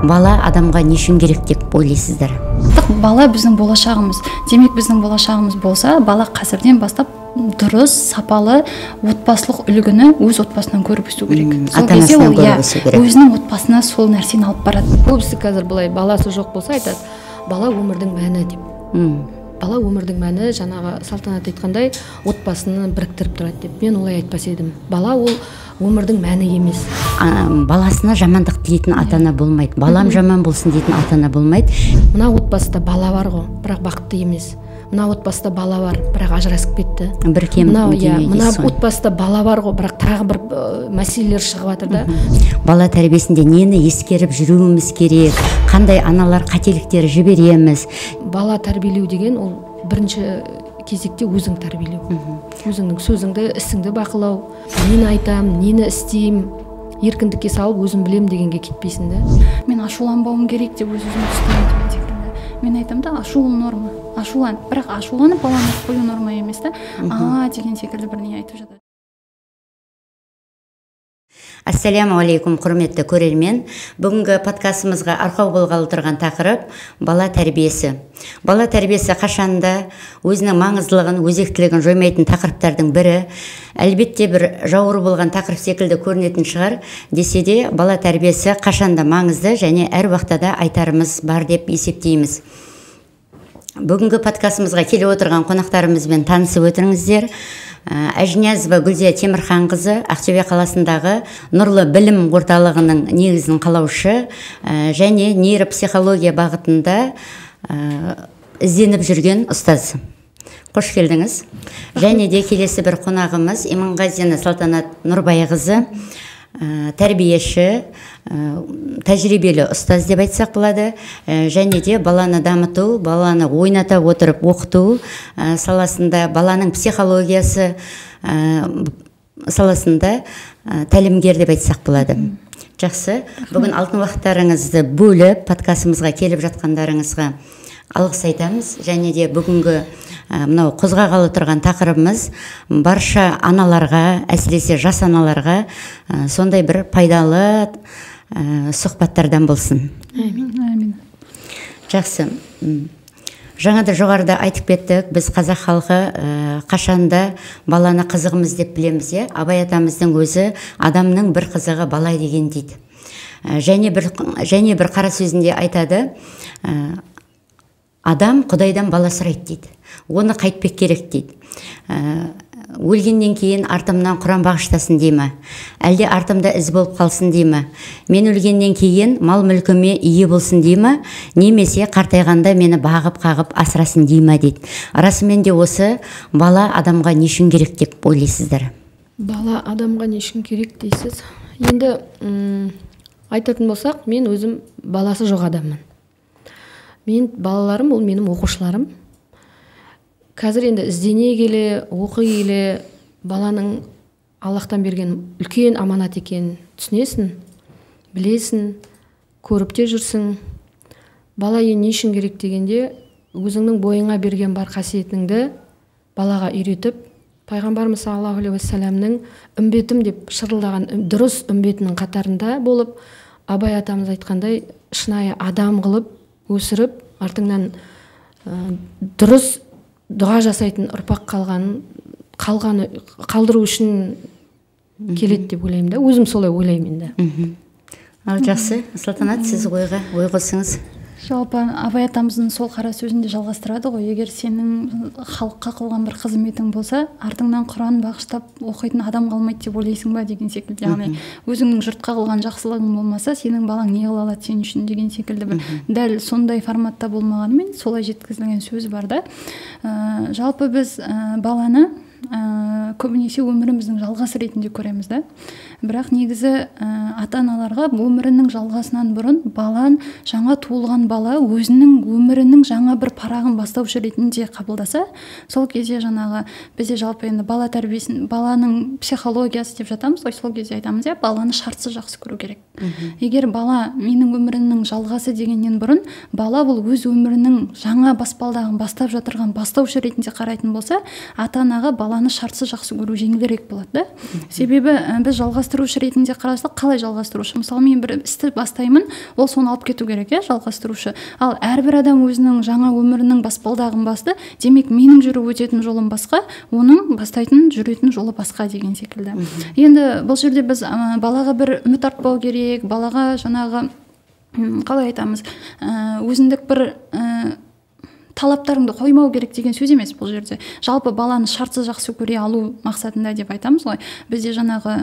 Бала адамға не үшін керек деп ойлайсыздар? Бала біздің болашағымыз. Демек, біздің болашағымыз болса, бала қазірден бастап дұрыс, сапалы отбасылық үлгіні өз отбасынан көріп өсу керек. Сол кезде ол өзінің отбасына сол нәрсені алып барады. Көбісі қазір былай баласы жоқ болса айтады, бала өмірдің мәні деп. Бала өмірдің мәні, жаңағы Салтанат айтқандай, отбасыны біріктіріп тұрады деп. Мен олай айтпас едім. Бала ол өмірдің мәні емес. Баласына жамандық тілейтін ата-ана болмайды. Балам жаман болсын дейтін ата-ана болмайды. Мына отбасыда бала бар ғой, бірақ бақытты емес. Мына отбасыда бала бар, бірақ ажырасып кетті. Бір кем мына отбасыда бала бар ғой, бірақ тағы бір мәселелер шығып жатыр да. Бала тәрбиесінде нені ескеріп жүруіміз керек, қандай аналар қателіктер жібереміз? Бала тәрбиелеу деген ол бірінші кезекте өзің тәрбиелеу. Өзіңнің сөзіңді, ісіңді бақылау. Нені айтам, нені істеймін, еркіндікке салып өзім білем дегенге кетпейсің да. Мен ашуланбауым керек деп өз-өзімді ұстаймын деген секілді. Мен айтамын да, ашу ол норма. Ашулан, бірақ ашуланып баланы қою норма емес та. А деген секілді бірдеңе айтып жатады. Ассаляму алейкум, құрметті көрермен. Бүгінгі подкастымызға арқау болғалы тұрған тақырып бала тәрбиесі. Бала тәрбиесі қашанда өзінің маңыздылығын, өзектілігін жоймайтын тақырыптардың бірі. Әлбетте бір жауыр болған тақырып секілді көрінетін шығар, десе де бала тәрбиесі қашанда маңызды және әр уақытта да айтарымыз бар деп есептейміз. Бүгінгі подкастымызға келіп отырған қонақтарымызбен танысып өтіңіздер. Әжіниязова Гүлзия Темірханқызы, Ақтөбе қаласындағы Нұрлы білім орталығының негізін қалаушы және нейропсихология бағытында ізденіп жүрген ұстаз. Қош келдіңіз. Және де келесі бір қонағымыз Иманғазина Салтанат Нұрбайқызы, тәрбиеші, тәжірибелі ұстаз деп айтсақ болады, және де баланы дамыту, баланы ойната отырып оқыту саласында, баланың психологиясы саласында тәлімгер деп айтсақ болады. Жақсы. Бүгін алтын уақыттарыңызды бөліп подкастымызға келіп жатқандарыңызға алғыс айтамыз. Және де бүгінгі мынау қозғағалы тұрған тақырыбымыз барша аналарға, әсіресе жас аналарға сондай бір пайдалы сұхбаттардан болсын. Әмин. Әмин. Жақсы. Жаңа да жоғарыда айтып кеттік, біз қазақ халқы қашанда баланы қызығымыз деп білеміз, иә? Абай атамыздың өзі адамның бір қызығы бала деген дейді. Және бір қара сөзінде айтады, адам Құдайдан бала сұрайды дейді. Оны қайтпек керек дейді. Өлгеннен кейін артымнан Құран бағыштасын дей ме? Әлде артымда із болып қалсын дей ме? Мен өлгеннен кейін мал мүлкіме ие болсын дей ме? Немесе қартайғанда мені бағып қағып асырасын дей ме дейді. Расымен де осы бала адамға не үшін керек деп ойлайсыздар? Бала адамға не үшін керек дейсіз? Енді айтатын болсақ, мен өзім баласы жоқ адаммын. Мен балаларым, ол менің оқушыларым. Қазір енді іздене келе, оқи келе, баланың Аллахтан берген үлкен аманат екенін түсінесің, білесің, көріп те жүрсің. Бала не үшін керек дегенде, өзіңнің бойыңа берген бар қасиетіңді балаға үйретіп, Пайғамбарымыз саллаллаху алейхи уассаламның үмбетім деп шырылдаған дұрыс үмбетінің қатарында болып, Абай атамыз айтқандай, шынайы адам қылып өсіріп, артыңнан дұрыс дұға жасайтын ұрпақ қалғаны қалдыру үшін келеді деп ойлаймын да. Өзім солай ойлаймын енді. Ал жақсы, Салтанат, сіз ой қосыңыз. Жалпы Абай атамыздың сол қара сөзінде жалғастырады ғой, егер сенің халыққа қылған бір қызметің болса, артыңнан Құран бағыштап оқитын адам қалмайды деп ойлайсың ба деген секілді. Яғни өзіңнің жұртқа қылған жақсылығың болмаса, сенің балаң не қыла алады сен үшін деген секілді бір дәл сондай форматта болмағанымен солай жеткізілген сөз бар да. Жалпы біз баланы көбінесе өміріміздің жалғасы ретінде көреміз да. Бірақ негізі ата-аналарға өмірінің жалғасынан бұрын балан, жаңа туылған бала өзінің өмірінің жаңа бір парағын бастаушы ретінде қабылдаса, сол кезде жаңағы бізде жалпы енді бала тәрбиесін, баланың психологиясы деп жатамыз ғой, сол кезде айтамыз, иә, баланы шартсыз жақсы көру керек. Егер бала менің өмірімнің жалғасы дегеннен бұрын, бала бұл өз өмірінің жаңа баспалдағын бастап жатырған бастаушы ретінде қарайтын болса, ата-анаға бала баланы шартсыз жақсы көру жеңілірек болады да. Себебі біз жалғастырушы ретінде қарасақ, қалай жалғастырушы? Мысалы, мен бір істі бастаймын, ол соны алып кету керек, иә, жалғастырушы. Ал әрбір адам өзінің жаңа өмірінің баспалдағын басты, демек менің жүріп өтетін жолым басқа, оның бастайтын жүретін жолы басқа деген секілді. Енді бұл жерде біз балаға бір үміт артпау керек, балаға жаңағы қалай айтамыз, өзіндік бір талаптарыңды қоймау керек деген сөз емес бұл жерде. Жалпы баланы шартсыз жақсы көре алу мақсатында деп айтамыз ғой. Бізде жаңағы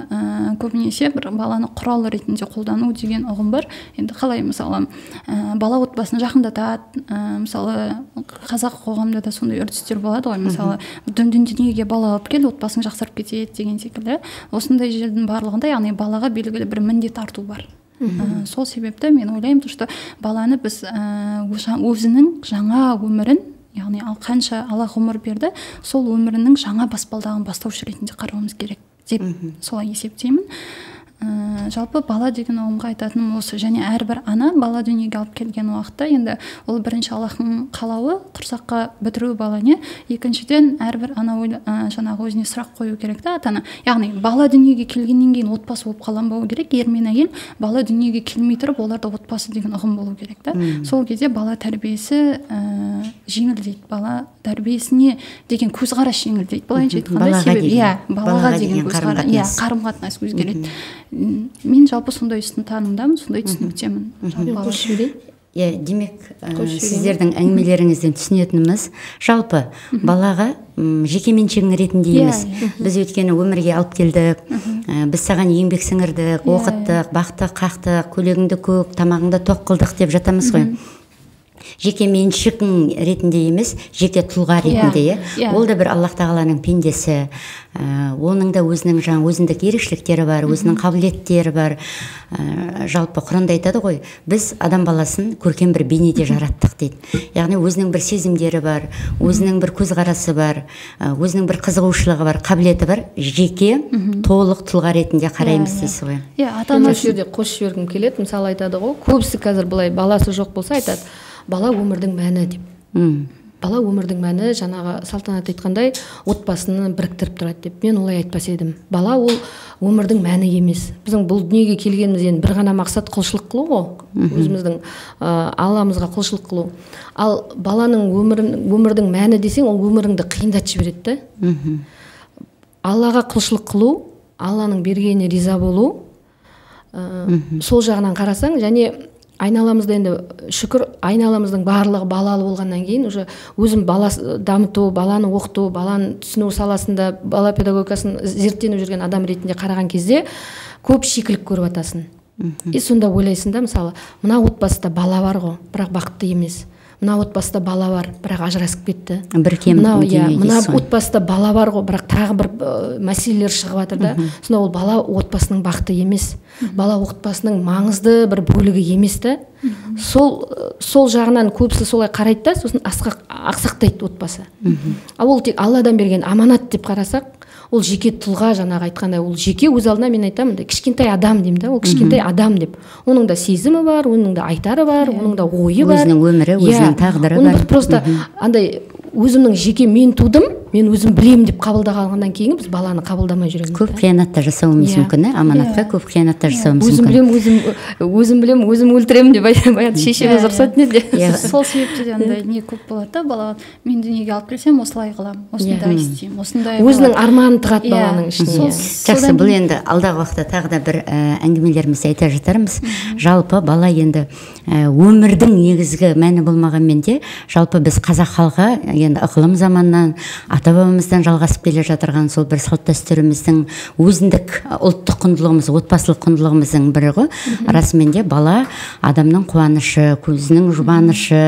көбінесе бір баланы құрал ретінде қолдану деген ұғым бар. Енді қалай, мысалы, бала отбасын жақындатады, мысалы, қазақ қоғамында да сондай үрдістер болады ғой. Мысалы, дүниеге бала алып кел, отбасың жақсарып кетеді деген секілді. Осындай жердің барлығында, яғни балаға белгілі бір міндет арту бар. Сол себепті мен ойлаймын, что баланы біз өзінің жаңа өмірін, яғни ал қанша Алла ғұмыр берді, сол өмірінің жаңа баспалдағын бастаушы ретінде қарауымыз керек деп солай есептеймін. Жалпы бала деген ұғымға айтатыным осы. Және әрбір ана бала дүниеге алып келген уақытта, енді ол бірінші Аллахтың қалауы, құрсаққа бітіру баланы, екіншіден әрбір ана жаңағы өзіне сұрақ қою керек та, ата-ана. Яғни бала дүниеге келгеннен кейін отбасы болып қаланбау керек, ер мен әйел бала дүниеге келмей тұрып оларда отбасы деген ұғым болу керек та. Сол кезде бала тәрбиесі жеңілдейді, бала тәрбиесіне деген көзқарас жеңілдейді. Былайынша айтқанда, себебі иә, балаға деген көзқарас, иә, қарым-қатынас өзгереді. Мен жалпы сондай ұстанымдамын, сондай түсініктемін. Иә, демек, сіздердің әңгімелеріңізден түсінетініміз, жалпы балаға жеке меншігің ретінде емес. Біз өйткені өмірге алып келдік, біз саған еңбек сіңірдік, оқыттық, бақтық, қақтық, көйлегіңді көк, тамағыңды тоқ қылдық деп жатамыз ғой. Жеке меншігің ретінде емес, жеке тұлға ретінде. Ол да бір Аллах тағаланың пендесі, оның да өзінің жаңа өзіндік ерекшеліктері бар, өзінің қабілеттері бар. Жалпы Құранда айтады ғой, біз адам баласын көркем бір бейнеде жараттық дейді. Яғни өзінің бір сезімдері бар, өзінің бір көзқарасы бар, өзінің бір қызығушылығы бар, қабілеті бар, жеке толық тұлға ретінде қараймыз дейсіз ғой. Иә, ата-ана осы жерде қосып жібергім келеді. Мысалы айтады ғой, көбісі қазір былай баласы жоқ болса айтады, бала өмірдің мәні деп. Бала өмірдің мәні, жаңағы Салтанат айтқандай, отбасыны біріктіріп тұрады деп. Мен олай айтпас едім. Бала ол өмірдің мәні емес. Біздің бұл дүниеге келгеніміз енді бір ғана мақсат құлшылық қылу ғой. Өзіміздің Алламызға құлшылық қылу. Ал баланың өмірдің мәні десең, ол өміріңді қиындатып жібереді да. Аллаға құлшылық қылу, Алланың бергеніне риза болу, сол жағынан қарасаң, және айналамызда енді шүкір, айналамыздың барлығы балалы болғаннан кейін уже өзім бала дамыту, баланы оқыту, баланы түсіну саласында бала педагогикасын зерттеніп жүрген адам ретінде қараған кезде көп шикілік көріп атасың. И сонда ойлайсың да, мысалы, мына отбасыда бала бар ғой, бірақ бақытты емес. Мына отбасыда бала бар, бірақ ажырасып кетті. Бір кем мына отбасыда бала бар ғой, бірақ тағы бір мәселелер шығып жатыр да. Сонда ол бала отбасының бақыты емес. Бала отбасының маңызды бір бөлігі емес та. Сол жағынан көбісі солай қарайды да, сосын ақсақтайды отбасы. Ал ол тек Алладан берген аманат деп қарасақ, ол жеке тұлға, жаңағы айтқандай, ол жеке өз алдына, мен айтамын да, кішкентай адам деймін да, ол кішкентай адам деп. Оның да сезімі бар, оның да айтары бар, оның да ойы бар. Өзінің өмірі, өзінің тағдыры бар. Оны просто андай өзімнің жеке мен тудым, мен өзім білемін деп қабылдағаннан кейін біз баланы қабылдамай жүреміз. Көп қиянат та жасауымыз мүмкін, аманатқа көп қиянат та жасауымыз мүмкін. Өзім білем, өзім білем, өзім өлтіремін деп баяғы шешеміз рұқсат етеді. Сол себепті де андай не көп болады да, бала мен дүниеге алып келсем осылай қыламын, осындай істеймін, осындай. Өзінің арманын тығады баланың ішіне. Жақсы, бұл енді алдағы уақытта тағы да бір әңгімелерімізді айта жатармыз. Жалпы бала енді өмірдің негізгі мәні болмағанмен де, жалпы біз қазақ халқы енді ықылым заманнан, ата-бабамыздан жалғасып келе жатырған сол бір салт дәстүріміздің өзіндік ұлттық құндылығымыз, отбасылық құндылығымыздың бірі ғой. Расымен де бала адамның қуанышы, көзінің жұбанышы,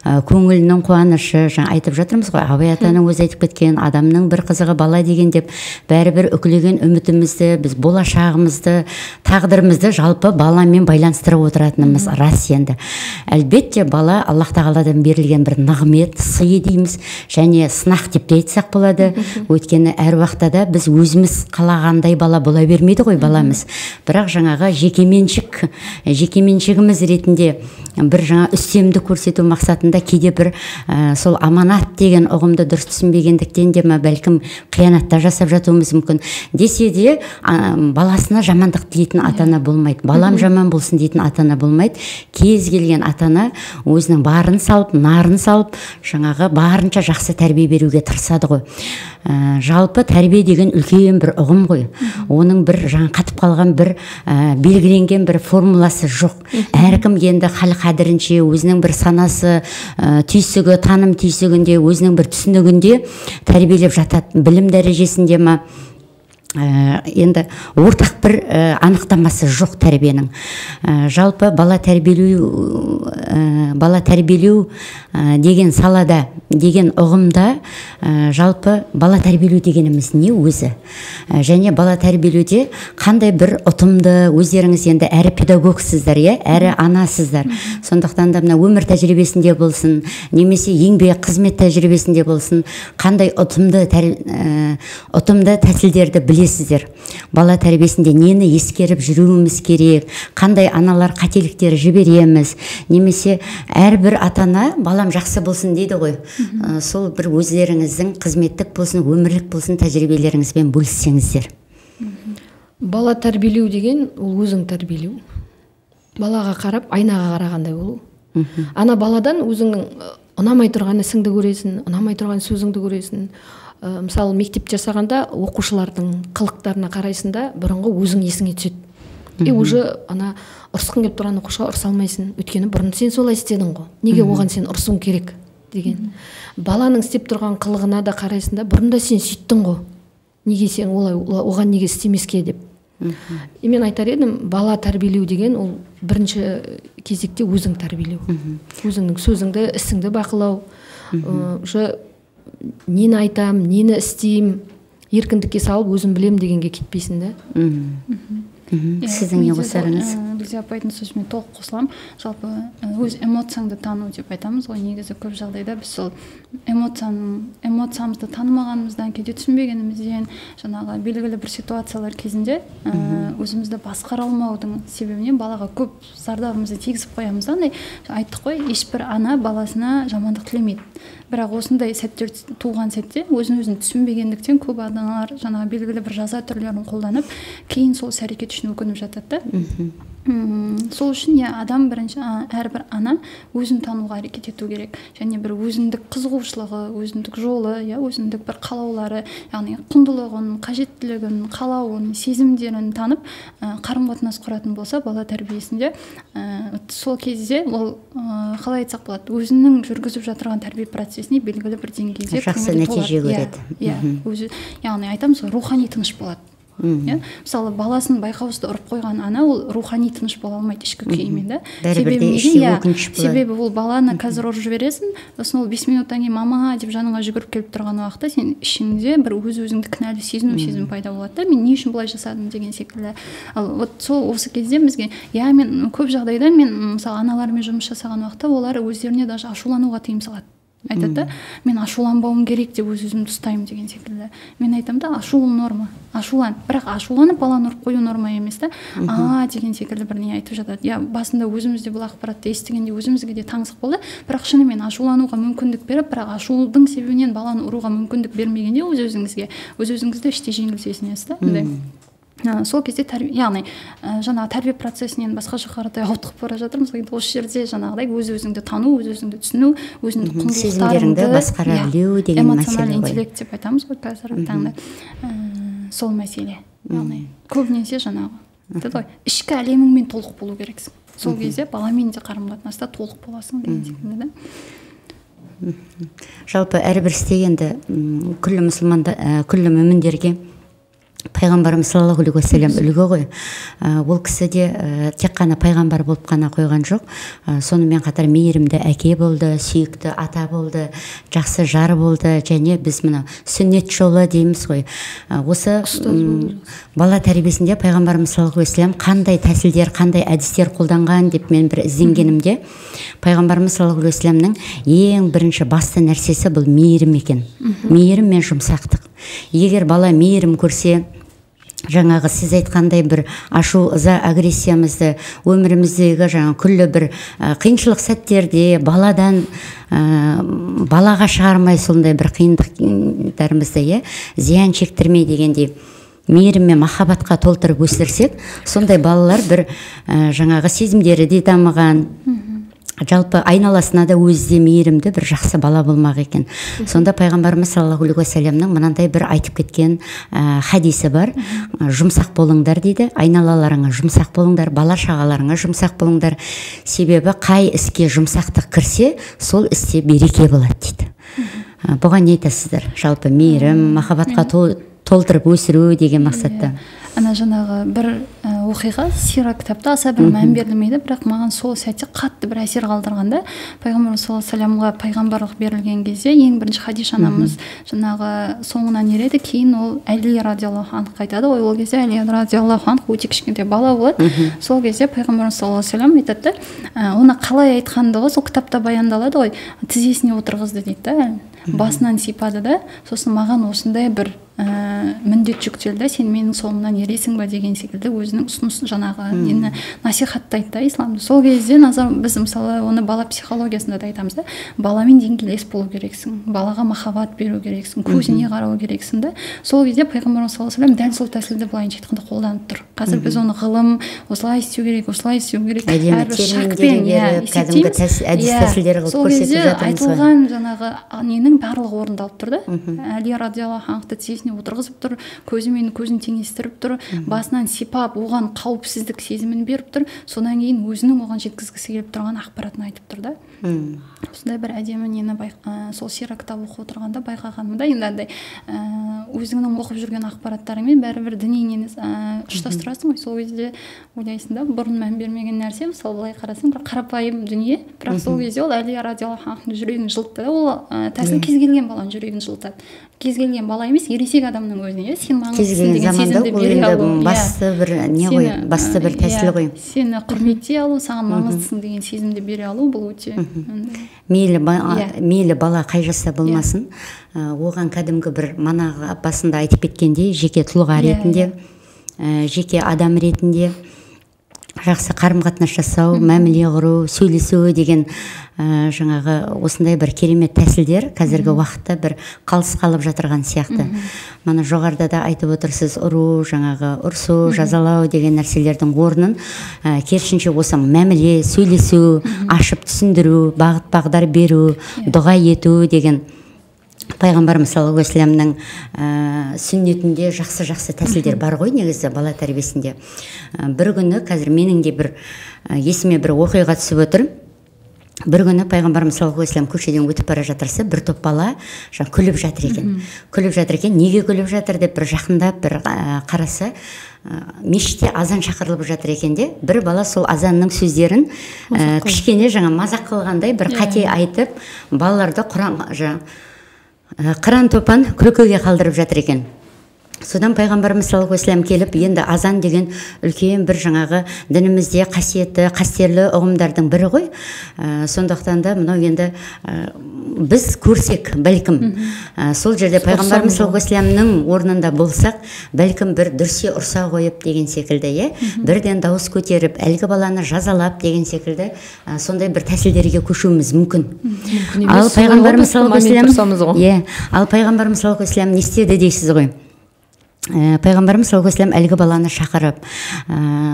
көңілінің қуанышы. Жаңа айтып жатырмыз ғой, Абай атаның өзі айтып кеткен, адамның бір қызығы бала деген деп, бәрібір үкілеген үмітімізді, біз болашағымызды, тағдырымызды жалпы баламен байланыстырып отыратынымыз рас енді. Әлбетте бала Аллах тағаладан берілген бір нығмет, сый дейміз, және сынақ деп те айтсақ айтсақ болады. Өйткені әр уақытта да біз өзіміз қалағандай бала бола бермейді ғой баламыз. Бірақ жаңағы жекеменшігіміз ретінде бір жаңа үстемді көрсету мақсатында кейде бір сол аманат деген ұғымды дұрыс түсінбегендіктен де ма, бәлкім қиянатта жасап жатуымыз мүмкін. Десе де баласына жамандық тілейтін ата-ана болмайды, балам жаман болсын дейтін ата-ана болмайды. Кез келген ата-ана өзінің барын салып, нарын салып, жаңағы барынша жақсы тәрбие беруге тырысады ғой. Жалпы тәрбие деген үлкен бір ұғым ғой. Оның бір жаңа қатып қалған бір белгіленген бір формуласы жоқ. Әркім енді хал қадірінше өзінің бір санасы, түйсігі, таным түйсігінде, өзінің бір түсінігінде тәрбиелеп жатады. Білім дәрежесінде ма, енді ортақ бір анықтамасы жоқ тәрбиенің. Жалпы бала тәрбиелеу деген салада, деген ұғымда, жалпы бала тәрбиелеу дегеніміз не өзі? Және бала тәрбиелеуде қандай бір ұтымды, өздеріңіз енді әрі педагогсыздар, әрі анасыздар. Сондықтан да мына өмір тәжірибесінде болсын, немесе еңбек қызмет тәжірибесінде болсын, қандай ұтымды тәсілдерді білесіздер? Бала тәрбиесінде нені ескеріп жүруіміз керек, қандай аналар қателіктер жібереміз, немесе әрбір ата-ана балам жақсы болсын дейді ғой. Сол бір өздеріңіздің қызметтік болсын, өмірлік болсын тәжірибелеріңізбен бөліссеңіздер. Бала тәрбиелеу деген ол өзің тәрбиелеу. Балаға қарап, айнаға қарағандай болу. Ана баладан өзіңнің ұнамай тұрған ісіңді көресің, ұнамай тұрған сөзіңді көресің. Мысалы, мектеп жасағанда оқушылардың қылықтарына қарайсың да, бұрынғы өзің есіңе түседі. И уже ана ұрысқың келіп тұрған оқушыға ұрыса алмайсың, өйткені бұрын сен солай істедің ғой. Неге оған сен ұрысуың керек деген. Баланың істеп тұрған қылығына да қарайсың да, бұрын да сен сөйттің ғой. Неге сен олай, оған неге істемеске деп. И мен айтар едім, бала тәрбиелеу деген ол бірінші кезекте өзің тәрбиелеу. Өзіңнің сөзіңді, ісіңді бақылау. Уже нені айтам, нені істеймін, еркіндікке салып өзім білем дегенге кетпейсің да. Сіздің не қосарыңыз? Гүлзия апайдың сөзіме толық қосыламын. Жалпы өз эмоцияңды тану деп айтамыз ғой. Негізі көп жағдайда біз сол эмоциямызды танымағанымыздан, кейде түсінбегенімізден, жаңағы белгілі бір ситуациялар кезінде өзімізді басқара алмаудың себебінен балаға көп зардабымызды тигізіп қоямыз. Андай айттық қой, ешбір ана баласына жамандық тілемейді. Бірақ осындай сәттер туған сәтте өзін өзін түсінбегендіктен көп аналар жаңағы белгілі бір жаза түрлерін қолданып, кейін сол іс әрекет үшін өкініп жатады да. Сол үшін адам бірінші, әрбір ана өзін тануға әрекет ету керек. Және бір өзіндік қызығушылығы, өзіндік жолы, өзіндік бір қалаулары, яғни құндылығын, қажеттілігін, қалауын, сезімдерін танып, қарым-қатынас құратын болса, бала тәрбиесінде сол кезде ол қалай айтсақ болады, өзінің жүргізіп жатырған тәрбие процесіне белгілі бір деңгейде жақсы нәтиже көреді. Өзі, яғни айтамыз, рухани тыныш болады. Мысалы, баласын байқаусызда ұрып қойған ана ол рухани тыныш бола алмайды ішкі күйімен, да. Себебі ол баланы қазір ұрып жібересің, сосын ол 5 минуттан кейін мама деп жаныңа жүгіріп келіп тұрған уақытта сен ішіңде бір өз-өзіңді кінәлі сезіну сезім пайда болады да, мен не үшін бұлай жасадым деген секілді. Ал вот сол осы кезде бізге, мен көп жағдайда мен мысалы аналармен жұмыс жасаған уақытта олар өздеріне даже ашулануға тыйым салады. Айтады да, мен ашуланбауым керек деп өз-өзімді ұстаймын деген секілді. Мен айтамын да, ашу ол норма, ашулан. Бірақ ашуланып баланы ұрып қою норма емес та. А деген секілді бірдеңе айтып жатады. Я басында өзіміз де бұл ақпаратты естігенде өзімізге де таңсық болды. Бірақ шынымен ашулануға мүмкіндік беріп, бірақ ашудың себебінен баланы ұруға мүмкіндік бермегенде өз-өзіңізге, өз-өзіңізді іштей жеңіл сезінесіз да. Сол кезде яғни жаңағы тәрбие процесінен басқа жаққа қаратай ауытқып бара жатырмыз. Енді осы жерде жаңағыдай өз-өзіңді тану, өз-өзіңді түсіну, өзіңді құндылықтарыңды басқара білу деген мәселе ғой. Эмоциональный интеллект деп айтамыз ғой қазіргі таңда. Сол мәселе. Яғни көбінесе жаңағы айтады ғой, ішкі әлеміңмен толық болу керексің. Сол кезде баламен де қарым-қатынаста толық боласың деген секілді да. Жалпы әрбір істе енді күллі мұсылманда, күллі мүміндерге Пайғамбарымыз саллаллаху алейхи уассалам үлгі ғой. Ол кісі де тек қана пайғамбар болып қана қойған жоқ, сонымен қатар мейірімді әке болды, сүйікті ата болды, жақсы жар болды, және біз мына сүннет жолы дейміз ғой. Осы бала тәрбиесінде пайғамбарымыз саллаллаху алейхи уассалам қандай тәсілдер, қандай әдістер қолданған деп мен бір ізденгенімде, пайғамбарымыз саллаллаху алейхи уассаламның ең бірінші басты нәрсесі бұл мейірім екен. Мейірім мен жұмсақтық. Егер бала мейірім көрсе, жаңағы сіз айтқандай бір ашу, ыза, агрессиямызды, өміріміздегі жаңа күллі бір қиыншылық сәттерде баладан балаға шығармай сондай бір қиындықтарымызды, зиян шектірмей дегендей мейірім мен махаббатқа толтырып өсірсек, сондай балалар бір жаңағы сезімдері де дамыған, жалпы айналасына да өзі де мейірімді бір жақсы бала болмақ екен. Сонда пайғамбарымыз саллаллаху алейхи уассаламның мынандай бір айтып кеткен хадисі бар. Жұмсақ болыңдар дейді, айналаларыңа жұмсақ болыңдар, бала шағаларыңа жұмсақ болыңдар. Себебі қай іске жұмсақтық кірсе, сол істе береке болады дейді. Бұған не айтасыздар? Жалпы мейірім, махаббатқа толтырып өсіру деген мақсатта. Ана жаңағы бір оқиға сира кітапта аса бір мән берілмейді, бірақ маған сол сәтте қатты бір әсер қалдырғанда, пайғамбарымыз саллаллаху алейхи уассаламға пайғамбарлық берілген кезде ең бірінші Хадиша анамыз жаңағы соңынан ереді, кейін ол Әли радиаллаху анху айтады ғой. Ол кезде Әли радиаллаху анху өте кішкентай бала болады. Сол кезде пайғамбарымыз саллаллаху алейхи уассалам айтады да, оны қалай айтқандығы сол кітапта баяндалады ғой, тізесіне отырғызды дейді да, басынан сипады да, сосын маған осындай бір міндет жүктелді, сен менің соңымнан ересің ба деген секілді өзінің ұсынысын жаңағы нені насихаттайды да исламды. Сол кезде назар, біз мысалы оны бала психологиясында да айтамыз да, баламен деңгейлес болу керексің, балаға махаббат беру керексің, көзіне қарау керексің да. Сол кезде пайғамбарымыз саллаллаху алейхи уассалам дәл сол тәсілді былайынша айтқанда қолданып тұр. Қазір біз оны ғылым, осылай істеу керек, осылай істеу керек, әрбір шақпен кәдімгі әдіс тәсілдер қылып көрсетіп жатырмыз. Айтылған жаңағы ненің барлығы орындалып тұр да. Әли радиаллаху анхты тізесіне отырғызып тұр, көзімен көзін теңестіріп тұр, басынан сипап, оған қауіпсіздік сезімін беріп тұр, содан кейін өзінің оған жеткізгісі келіп тұрған ақпаратын айтып тұр да. Осындай бір әдемі нені сол сира кітап оқып отырғанда байқағаным да, енді андай өзіңнің оқып жүрген ақпараттарыңмен бәрібір діни нені ұштастырасың ғой. Сол кезде ойлайсың да, бұрын мән бермеген нәрсе, мысалы былай қарасаң бір қарапайым дүние, бірақ сол кезде ол Әли радиаллаху анхудың жүрегін жылытты да. Ол тәсіл кез келген баланың жүрегін жылытады. Кез келген бала емес, ересек адамның өзіне, сен маңыздысың деген сезімді бере алу. Басты бір не ғой, басты бір тәсіл ғой. Сені құрметтей алу, саған маңыздысың деген сезімді бере алу, бұл өте мейлі бала қай жаста болмасын, оған кәдімгі бір манағы басында айтып кеткендей, жеке тұлға ретінде, жеке адам ретінде жақсы қарым-қатынас жасау, мәміле құру, сөйлесу деген жаңағы осындай бір керемет тәсілдер қазіргі уақытта бір қалыс қалып жатырған сияқты. Мана жоғарыда да айтып отырсыз, ұру, жаңағы ұрсу, жазалау деген нәрселердің орнын керісінше осы мәміле, сөйлесу, ашып түсіндіру, бағыт бағдар беру, дұға ету деген пайғамбарымыз саллаллаху алейхи уассаламның сүннетінде жақсы-жақсы тәсілдер бар ғой негізі бала тәрбиесінде. Бір күні қазір менің де бір есіме бір оқиға түсіп отыр. Бір күні пайғамбарымыз саллаллаху алейхи уассалам көшеден өтіп бара жатырса, бір топ бала күліп жатыр екен. Күліп жатыр екен, неге күліп жатыр деп бір жақындап бір қараса, мешітте азан шақырылып жатыр екен де, бір бала сол азанның сөздерін кішкене жаңа мазақ қылғандай бір қате айтып, балаларды қыран топан күлкіге қалдырып жатыр екен. Содан пайғамбарымыз саллаллаху алейхи уассалам келіп, енді азан деген үлкен бір жаңағы дінімізде қасиетті, қастерлі ұғымдардың бірі ғой. Сондықтан да мынау енді біз көрсек, бәлкім сол жерде пайғамбарымыз саллаллаху алейхи уассаламның орнында болсақ, бәлкім бір дүрсе ұрса қойып деген секілді, бірден дауыс көтеріп, әлгі баланы жазалап деген секілді сондай бір тәсілдерге көшуіміз мүмкін. Ал пайғамбарымыз саллаллаху алейхи уассалам не істеді дейсіз ғой? Пайғамбарымыз саллаллаху алейхи уассалам әлгі баланы шақырып,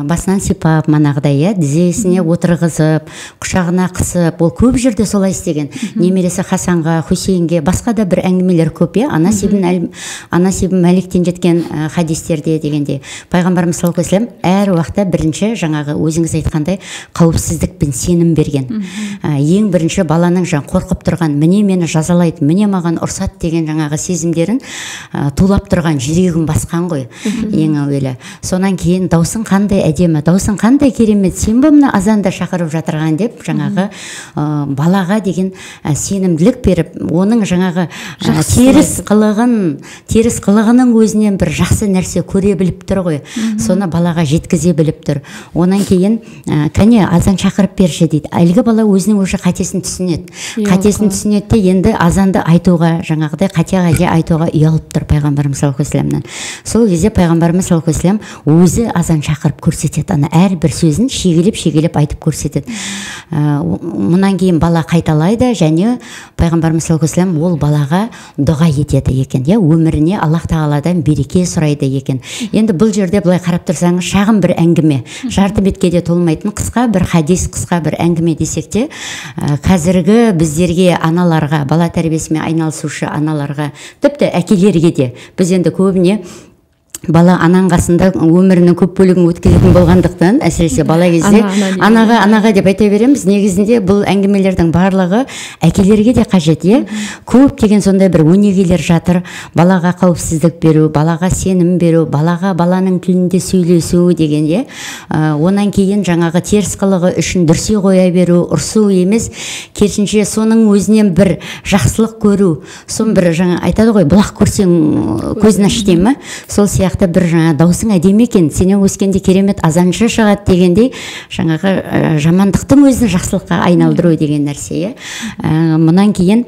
басынан сипап, манағыдай, тізесіне отырғызып, құшағына қысып, ол көп жерде солай істеген. Немересі Хасанға, Хусейнге, басқа да бір әңгімелер көп, Анас ибн Мәликтен жеткен хадистерде дегенде. Пайғамбарымыз саллаллаху алейхи уассалам әр уақытта бірінші жаңағы өзіңіз айтқандай қауіпсіздік пен сенім берген. Ең бірінші баланың жаңа қорқып тұрған, міне мені жазалайды, міне маған ұрсады деген жаңағы сезімдерін тулап тұрған жүрегін басқан ғой ең әуелі. Сонан кейін даусың қандай әдемі, даусың қандай керемет, сен бе мына азанда шақырып жатырған деп жаңағы балаға деген сенімділік беріп, оның жаңағы теріс қылығының өзінен бір жақсы нәрсе көре біліп тұр ғой. Соны балаға жеткізе біліп тұр. Онан кейін кәне азан шақырып берші дейді. Әлгі бала өзінің уже қатесін түсінеді. Қатесін түсінеді де енді азанды айтуға, жаңағыдай қате-қате айтуға ұялып тұр пайғамбарымыз саллаллаху алейхи уассаламнан. Сол кезде пайғамбарымыз саллаллаху алейхи уассалам өзі азан шақырып көрсетеді. Ана әрбір сөзін шегелеп-шегелеп айтып көрсетеді. Мұнан кейін бала қайталайды және пайғамбарымыз саллаллаху алейхи уассалам ол балаға дұға етеді екен. Я өміріне Аллах тағаладан береке сұрайды екен. Енді бұл жерде былай қарап тұрсаңыз, шағын бір әңгіме, жарты бетке де толмайтын қысқа бір хадис, қысқа бір әңгіме десек те, қазіргі біздерге, аналарға, бала тәрбиесімен айналысушы аналарға, тіпті әкелерге де, біз енді көбіне бала ананың қасында өмірінің көп бөлігін өткізетін болғандықтан, әсіресе бала кезде анаға анаға деп айта береміз. Негізінде бұл әңгімелердің барлығы әкелерге де қажет, иә? Көптеген сондай бір өнегелер жатыр. Балаға қауіпсіздік беру, балаға сенім беру, балаға баланың тілінде сөйлесу деген, иә? Онан кейін жаңағы теріс қылығы үшін дүрсе қоя беру, ұрсу емес, керісінше соның өзінен бір жақсылық көру. Сон бір жаңа айтады ғой, бұлақ көрсең көзін аш дей ме? Сол сияқты бір жаңа даусың әдемі екен, сенен өскенде керемет азаншы шығады дегендей, жаңағы жамандықтың өзін жақсылыққа айналдыру деген нәрсе, иә? Мұнан кейін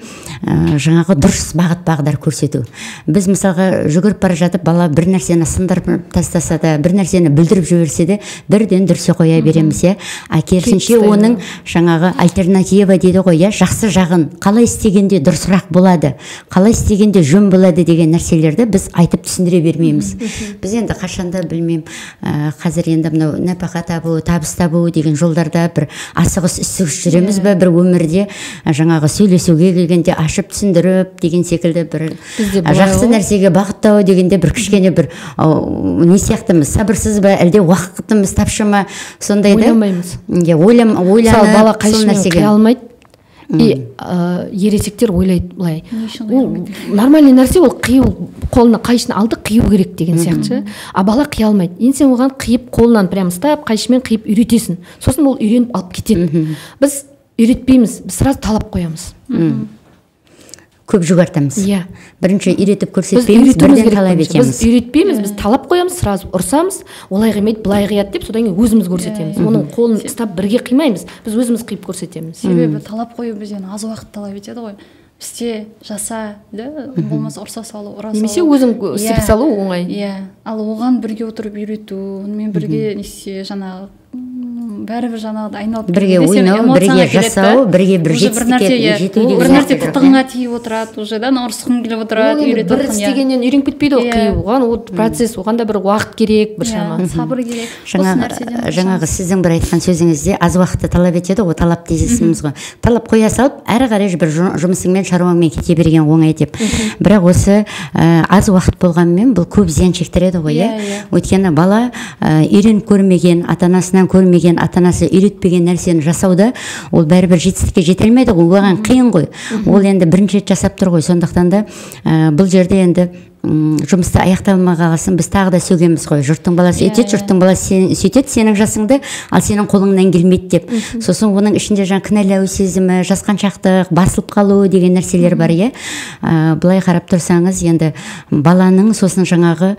жаңағы дұрыс бағыт бағдар көрсету. Біз мысалға жүгіріп бара жатып бала бір нәрсені сындырып тастаса да, бір нәрсені бүлдіріп жіберсе де, бірден дүрсе қоя береміз, иә? А керісінше оның жаңағы альтернатива дейді ғой, иә? Жақсы жағын қалай істегенде дұрысырақ болады, қалай істегенде жөн болады деген нәрселерді біз айтып түсіндіре бермейміз. Біз енді қашанда білмеймін, қазір енді мынау нәпақа табу, табыс табу деген жолдарда бір асығыс үсігіс жүреміз бе, бір өмірде жаңағы сөйлесуге келгенде ашып түсіндіріп деген секілді бір жақсы нәрсеге бағыттау дегенде бір кішкене бір не сияқтымыз, сабырсыз ба, әлде уақытымыз тапшы ма, сондай да ойламаймыз. Ойланып бала қайшымен қия алмайды. И ересектер ойлайды былай, ол нормальный нәрсе, ол қию, қолына қайшыны алды, қию керек деген сияқты. А бала қия алмайды. Енді сен оған қиып, қолынан прям ұстап, қайшымен қиып үйретесің. Сосын ол үйреніп алып кетеді. Біз үйретпейміз, біз сразу талап қоямыз. Көп жүк артамыз. Иә. Бірінші үйретіп көрсетпейміз, бірден талап етеміз. Біз үйретпейміз, біз талап қоямыз, сразу ұрсамыз, олай қимайды, былай қияды деп, содан кейін өзіміз көрсетеміз. Оның қолын ұстап бірге қимаймыз, біз өзіміз қиып көрсетеміз. Себебі талап қою бізден аз уақыт талап етеді ғой. Істе, жаса, да, болмаса ұрса салу, ұра салу. Немесе өзің істеп салу оңай. Иә. Ал оған бірге отырып үйрету, онымен бірге несе жаңағы бәрібір жаңағыдай айналып бірге ойнау, бірге жасау, бірге бір жетістікке жету деген бір нәрсе тытығыңа тиіп отырады уже, да, ұрысқың келіп отырады, үйретіп. Бір істегеннен үйреніп кетпейді ғой қию, оған ол процесс, оған да бір уақыт керек, біршама сабыр керек. Жаңағы сіздің бір айтқан сөзіңізде аз уақытты талап етеді ғой, талап дейсіз ғой. Талап қоя салып, әрі қарай бір жұмысыңмен, шаруаңмен кете берген оңай деп. Бірақ осы аз уақыт болғанымен бұл көп зиян шектіреді ғой, иә? Өйткені бала үйреніп көрмеген, ата-анасынан көрмеген, ата-анасы үйретпеген нәрсені жасауда ол бәрібір жетістікке жете алмайды ғой, оған қиын ғой. Ол енді бірінші рет жасап тұр ғой. Сондықтан да бұл жерде енді жұмысты аяқталмағасын біз тағы да сөгеміз ғой. Жұрттың баласы өйтеді, жұрттың баласы сөйтеді сенің жасыңды, ал сенің қолыңнан келмейді деп. Сосын оның ішінде жаңа кінәлау сезімі, жасқаншақтық, басылып қалу деген нәрселер бар, иә. Былай қарап тұрсаңыз, енді баланың сосын жаңағы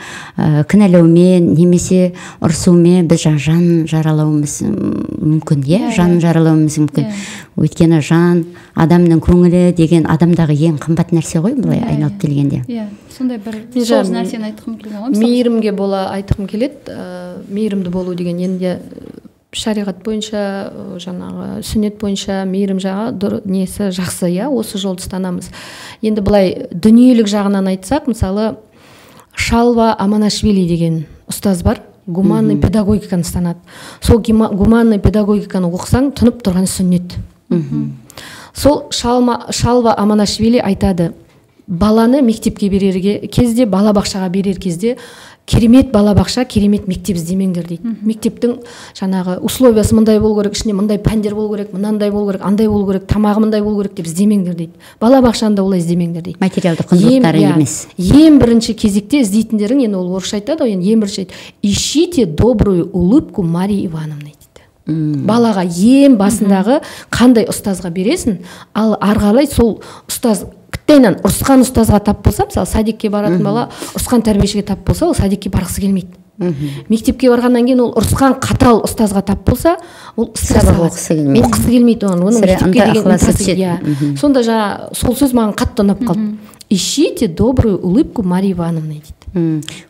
кінәлаумен немесе ұрсумен біз жан жаралауымыз мүмкін, иә, жан жаралауымыз мүмкін. Өйткені жан, адамның көңілі деген адамдағы ең қымбат нәрсе ғой, былай айналып келгенде. Иә, сондай бір сол нәрсені айтқым келген ғой. Мейірімге бола айтқым келеді. Мейірімді болу деген енді шариғат бойынша, жаңағы сүннет бойынша мейірім жағы несі жақсы, иә, осы жолды ұстанамыз. Енді былай дүниелік жағынан айтсақ, мысалы Шалва Аманашвили деген ұстаз бар, гуманный педагогиканы ұстанады. Сол гуманный педагогиканы оқысаң, тұнып тұрған сүннет. Сол Шалва Аманашвили айтады, Баланы мектепке берер кезде, балабақшаға берер кезде керемет балабақша, керемет мектеп іздемеңдер дейді. Мектептің жаңағы условиясы мындай болу керек, ішінде мындай пәндер болу керек, мынандай болу керек, андай болу керек, тамағы мындай болу керек деп іздемеңдер дейді. Балабақшаны да олай іздемеңдер дейді. Материалдық құндылықтары емес. Ең бірінші кезекте іздейтіндерің, енді ол орысша айтады ғой, енді ең бірінші ищите добрую улыбку Марии Ивановны дейді. Балаға ең басындағы қандай ұстазға бересің, ал ары қарай сол ұстаз тіптен ұрысқан ұстазға тап болса, мысалы садикке баратын бала ұрысқан тәрбиешіге тап болса, ол садикке барғысы келмейді. Мектепке барғаннан кейін ол ұрысқан қатал ұстазға тап болса, ол сабақ оқысы келмейді. Оқысы келмейді оның. Оның мектепке деген ынтасы, иә. Сонда жаңа сол сөз маған қатты ұнап қалды. Ищите добрую улыбку Марии Ивановны дейді.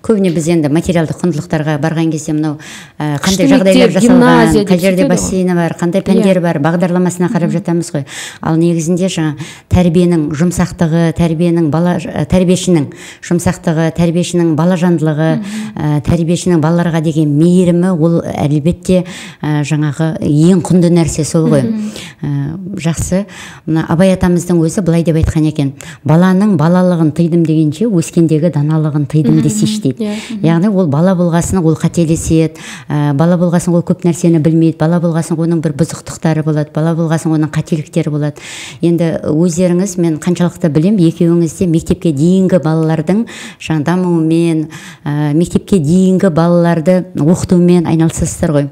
Көбіне біз енді материалдық құндылықтарға барған кезде мынау қандай жағдайлар жасалған, қай жерде бассейні бар, қандай пәндер бар, бағдарламасына қарап жатамыз ғой. Ал негізінде жаңа тәрбиенің жұмсақтығы, тәрбиенің бала, тәрбиешінің жұмсақтығы, тәрбиешінің бала жандылығы, тәрбиешінің балаларға деген мейірімі, ол әлбетте жаңағы ең құнды нәрсе сол ғой. Жақсы. Мына Абай атамыздың өзі былай деп айтқан екен: баланың балалығын тыйдым дегенше, өскендегі даналығын тыйдым десейші дейді. Яғни ол бала болғасын ол қателеседі, бала болғасын ол көп нәрсені білмейді, бала болғасын оның бір бұзықтықтары болады, бала болғасын оның қателіктері болады. Енді өздеріңіз, мен қаншалықты білем, екеуіңіз де мектепке дейінгі балалардың жаңа дамуымен, мектепке дейінгі балаларды оқытумен айналысасыздар ғой.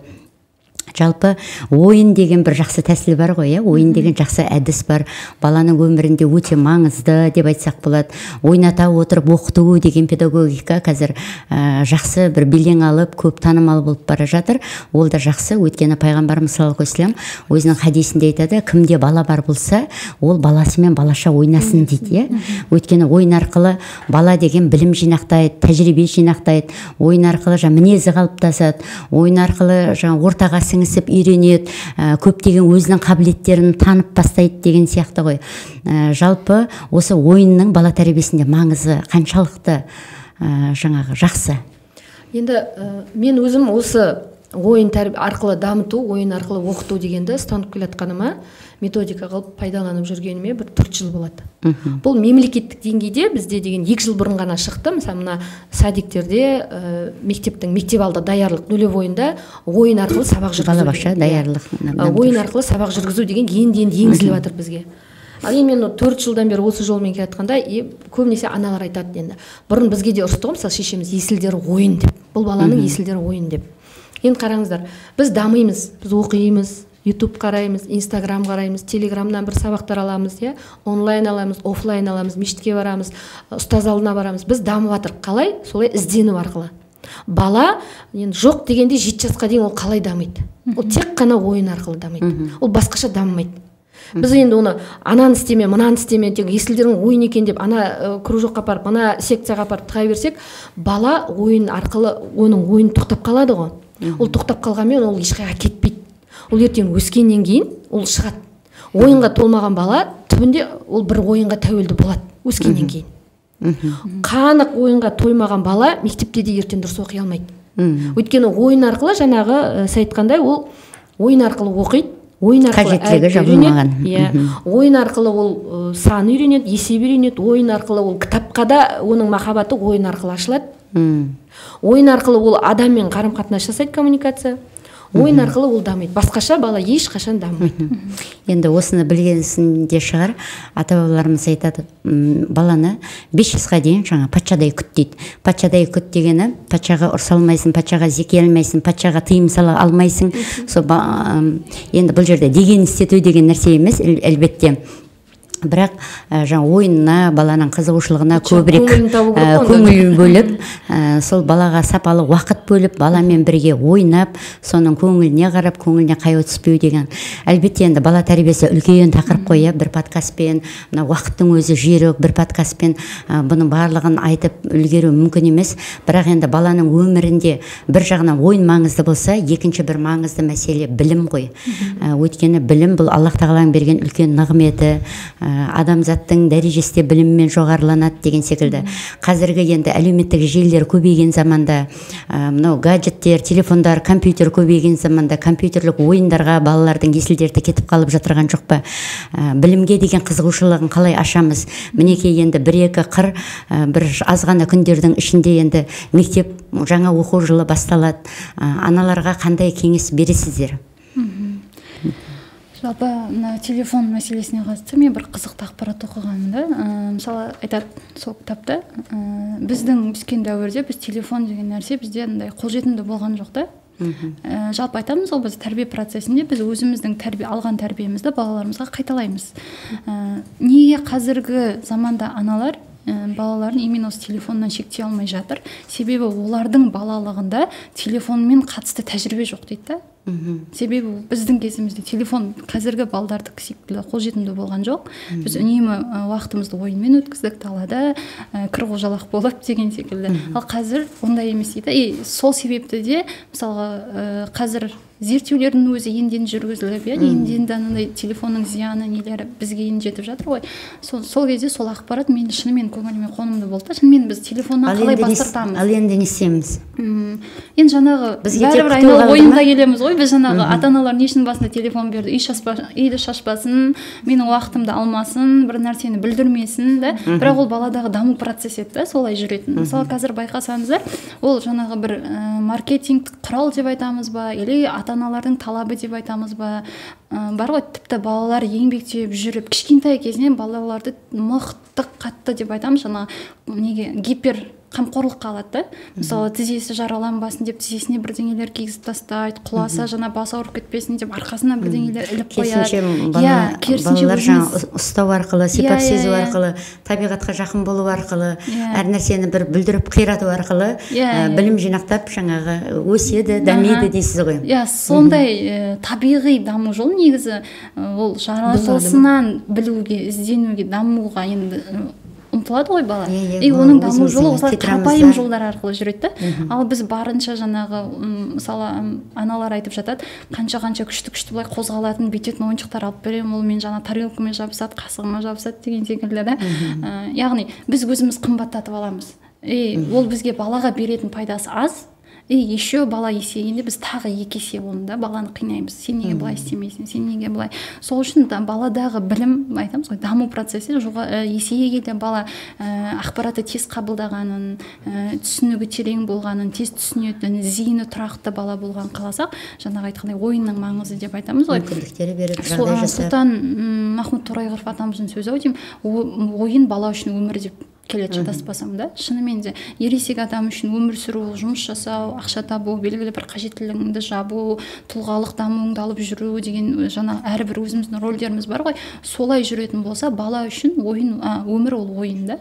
Жалпы ойын деген бір жақсы тәсіл бар ғой, иә? Ойын деген жақсы әдіс бар. Баланың өмірінде өте маңызды деп айтсақ болады. Ойната отырып оқыту деген педагогика қазір жақсы бір белең алып, көп танымал болып бара жатыр. Ол да жақсы, өйткені пайғамбарымыз саллаллаху алейхи уассалам өзінің хадисінде айтады: кімде бала бар болса, ол баласымен балаша ойнасын дейді, иә? Өйткені ойын арқылы бала деген білім жинақтайды, тәжірибе жинақтайды, ойын арқылы жаңа мінезі қалыптасады, ойын арқылы жаңа ортаға сіңісіп үйренеді, көптеген өзінің қабілеттерін танып бастайды деген сияқты ғой. Жалпы осы ойынның бала тәрбиесінде маңызы қаншалықты жаңағы жақсы? Енді мен өзім осы ойын арқылы дамыту, ойын арқылы оқыту дегенді ұстанып келе жатқаныма, методика қылып пайдаланып жүргеніме бір 4 жыл болады. Бұл мемлекеттік деңгейде бізде деген 2 жыл бұрын ғана шықты. Мысалы мына садиктерде, мектептің мектеп алды даярлық нулевойында ойын арқылы сабақ жүргізу. Балабақша даярлық. Ойын арқылы сабақ жүргізу деген енді енгізіліп жатыр бізге. Ал енді мен 4 жылдан бері осы жолмен келе жатқанда, көбінесе аналар айтады енді. Бұрын бізге де ұрысты ғой, мысалы шешеміз есілдері ойын деп. Бұл баланың есілдері ойын деп. Енді қараңыздар, біз дамимыз, біз оқимыз, YouTube қараймыз, Instagram қараймыз, Телеграмнан бір сабақтар аламыз, иә, онлайн аламыз, офлайн аламыз, мешітке барамыз, ұстаз алдына барамыз. Біз дамып жатырық. Қалай? Солай іздену арқылы. Бала енді жоқ дегенде 7 жасқа дейін ол қалай дамиды? Ол тек қана ойын арқылы дамиды. Ол басқаша дамымайды. Біз енді оны ананы істеме, мынаны істеме, тек есілдерің ойын екен деп ана кружокқа апарып, мына секцияға апарып тығай берсек, бала ойын арқылы оның ойын тоқтап қалады ғой. Ол тоқтап қалғанмен ол ешқайға кетпейді. Ол ертең өскеннен кейін ол шығады. Ойынға толмаған бала түбінде ол бір ойынға тәуелді болады өскеннен кейін. Қанық ойынға тоймаған бала мектепте де ертең дұрыс оқи алмайды. Өйткені ойын арқылы жаңағы сіз айтқандай, ол ойын арқылы оқиды, ойын арқылы қажеттілігі жабылмаған. Иә. Ойын арқылы ол сан үйренеді, есеп үйренеді, ойын арқылы ол кітапқа да оның махаббаты ойын арқылы ашылады. Ойын арқылы ол адаммен қарым-қатынас жасайды, коммуникация. Ойын арқылы ол дамиды. Басқаша бала ешқашан дамымайды. Енді осыны білгенсінде шығар, ата-бабаларымыз айтады, баланы 5 жасқа дейін жаңа патшадай күт дейді. Патшадай күт дегені патшаға ұрса алмайсың, патшаға зеки алмайсың, патшаға тыйым сала алмайсың. Сол енді бұл жерде деген істету деген нәрсе емес, әлбетте. Бірақ жаңа ойынына, баланың қызығушылығына көбірек көңіл бөліп, сол балаға сапалы уақыт бөліп, баламен бірге ойнап, соның көңіліне қарап, көңіліне қайғы түспеу деген. Әлбетте енді бала тәрбиесі үлкен тақырып қой, бір подкастпен, мына уақыттың өзі жүйрік, бір подкастпен бұның барлығын айтып үлгеру мүмкін емес. Бірақ енді баланың өмірінде бір жағынан ойын маңызды болса, екінші бір маңызды мәселе білім ғой. Өйткені білім бұл Аллах тағаланың берген үлкен нығметі. Адамзаттың дәрежесі де біліммен жоғарыланады деген секілді. Қазіргі енді әлеуметтік желілер көбейген заманда, мынау гаджеттер, телефондар, компьютер көбейген заманда компьютерлік ойындарға балалардың есіл-дерті кетіп қалып жатырған жоқ па? Білімге деген қызығушылығын қалай ашамыз? Мінекей енді бір-екі қыр, бір аз ғана күндердің ішінде енді мектеп жаңа оқу жылы басталады. Аналарға қандай кеңес бересіздер? Жалпы мына телефон мәселесіне қатысты мен бір қызықты ақпарат оқығанмын да. Мысалы айтады сол кітапта, біздің өскен дәуірде біз телефон деген нәрсе бізде андай қолжетімді болған жоқ та. Жалпы айтамыз ғой, біз тәрбие процесінде біз өзіміздің тәрбие алған тәрбиемізді балаларымызға қайталаймыз. Неге қазіргі заманда аналар балаларын именно осы телефоннан шектей алмай жатыр? Себебі олардың балалығында телефонмен қатысты тәжірибе жоқ дейді да. Себебі біздің кезімізде телефон қазіргі балдардікі секілді қолжетімді болған жоқ. Біз үнемі уақытымызды ойынмен өткіздік, далада кір қожалақ болып деген секілді. Ал қазір ондай емес дейді. И сол себепті де мысалға қазір зерттеулердің өзі енді жүргізіліп, иә, енді анандай телефонның зияны нелері бізге енді жетіп жатыр ғой. Сол кезде сол ақпарат мен шынымен көңіліме қонымды болды да. Шынымен біз телефоннан қалай бас тартамыз? Ал енді не істейміз? Енді жаңағы бәрібір айналып ойынға келеміз ғой. Біз жаңағы ата-аналар не үшін басында телефон берді? Үйді шашпасын, менің уақытымды алмасын, бір нәрсені бүлдірмесін да. Бірақ ол баладағы даму процесі еді да, солай жүретін. Мысалы қазір байқасаңыздар, ол жаңағы бір маркетингтік құрал деп айтамыз ба, или ата-аналардың талабы деп айтамыз ба, бар ғой, тіпті балалар еңбектеп жүріп кішкентай кезінен балаларды мықты қатты деп айтамыз, жаңа неге гипер қамқорлыққа алады да. Мысалы тізесі жараланбасын деп тізесіне бірдеңелер кигізіп тастайды, құласа жаңа басы ауырып кетпесін деп арқасына бірдеңелер іліп қояды. Керісінше балалар жаңа ұстау арқылы, сипап сезу арқылы, табиғатқа жақын болу арқылы, әр нәрсені бір бүлдіріп қирату арқылы білім жинақтап жаңағы өседі, дамиды дейсіз ғой. Иә, сондай табиғи даму жолы негізі ол жаратылысынан білуге, ізденуге, дамуға енді ұмтылады ғой бала. И оның даму жолы осылай қарапайым жолдар арқылы жүреді да. Ал біз барынша жаңағы мысалы аналар айтып жатады, қанша-қанша күшті-күшті былай қозғалатын, бүйтетін ойыншықтар алып беремін, ол мен жаңа тарелкамен жабысады, қасығыма жабысады деген секілді да. Яғни біз өзіміз қымбаттатып аламыз. И ол бізге балаға беретін пайдасы аз. И еще бала есейгенде біз тағы екі есе оны да баланы қинаймыз. Сен неге былай істемейсің, сен неге былай. Сол үшін баладағы білім, айтамыз ғой, даму процесі есейе келе бала ақпаратты тез қабылдағанын, түсінігі терең болғанын, тез түсінетін, зейіні тұрақты бала болған қаласақ, жаңағы айтқандай ойынның маңызы деп айтамыз ғой. Мүмкіндіктері беріп, жағдай жасап. Сұлтан Махмұд Торайғыров атамыздың сөзі ау деймін, ойын бала үшін өмір деп келеді, шатаспасам да. Шынымен де ересек адам үшін өмір сүру, жұмыс жасау, ақша табу, белгілі бір қажеттілігіңді жабу, тұлғалық дамуыңды алып жүру деген жаңа әрбір өзіміздің рөлдеріміз бар ғой. Солай жүретін болса, бала үшін ойын, өмір ол ойын да.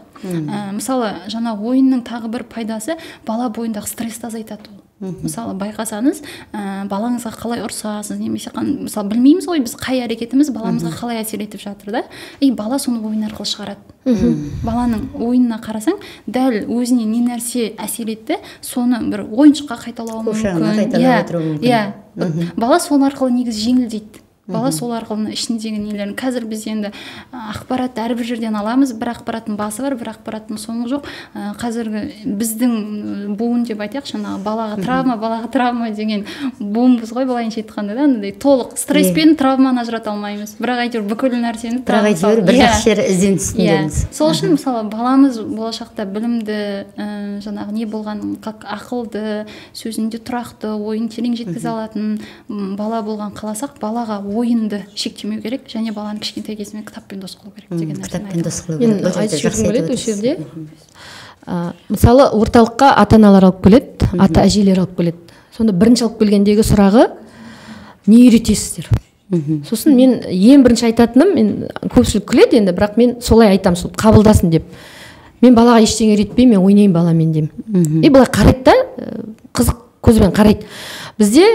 Мысалы, жаңа ойынның тағы бір пайдасы бала бойындағы стрессті азайтады ол. Мысалы, байқасаңыз, балаңызға қалай ұрсасыз, немесе мысалы білмейміз ғой біз қай әрекетіміз баламызға қалай әсер етіп жатыр да. И бала соны ойын арқылы шығарады. Баланың ойынына қарасаң, дәл өзіне не нәрсе әсер етті, соны бір ойыншыққа қайталауы мүмкін. Иә, бала сол арқылы негізі жеңілдейді. Бала сол арқылы ішіндегі нелерін. Қазір біз енді ақпаратты әрбір жерден аламыз, бір ақпараттың басы бар, бір ақпараттың соңы жоқ. Қазіргі біздің буын деп айтайық, жаңағы балаға травма, балаға травма деген буынбыз ғой, былайынша айтқанда да, андай толық стресс пен травманы ажырата алмаймыз. Бірақ әйтеуір бүкіл нәрсені бірақ әйтеуір бір жақсы жері ізденіс үстіндеміз. Сол үшін мысалы баламыз болашақта білімді, жаңағы не болған, ақылды, сөзінде тұрақты, ойын терең жеткізе алатын бала болған қаласақ, балаға ойынды шектемеу керек және баланы кішкентай кезінен кітаппен дос қылу керек деген нәрсені. Кітаппен дос қылу керек. Мен айтып жібергім келеді осы жерде. Мысалы, орталыққа ата-аналар алып келеді, ата-әжелер алып келеді. Сонда бірінші алып келгендегі сұрағы не үйретесіздер? Сосын мен ең бірінші айтатыным, мен көпшілік күледі енді, бірақ мен солай айтамын, сол қабылдасын деп. Мен балаға ештеңе үйретпеймін, мен ойнаймын баламен деймін. И былай қарайды да, қызық көзбен қарайды. Бізде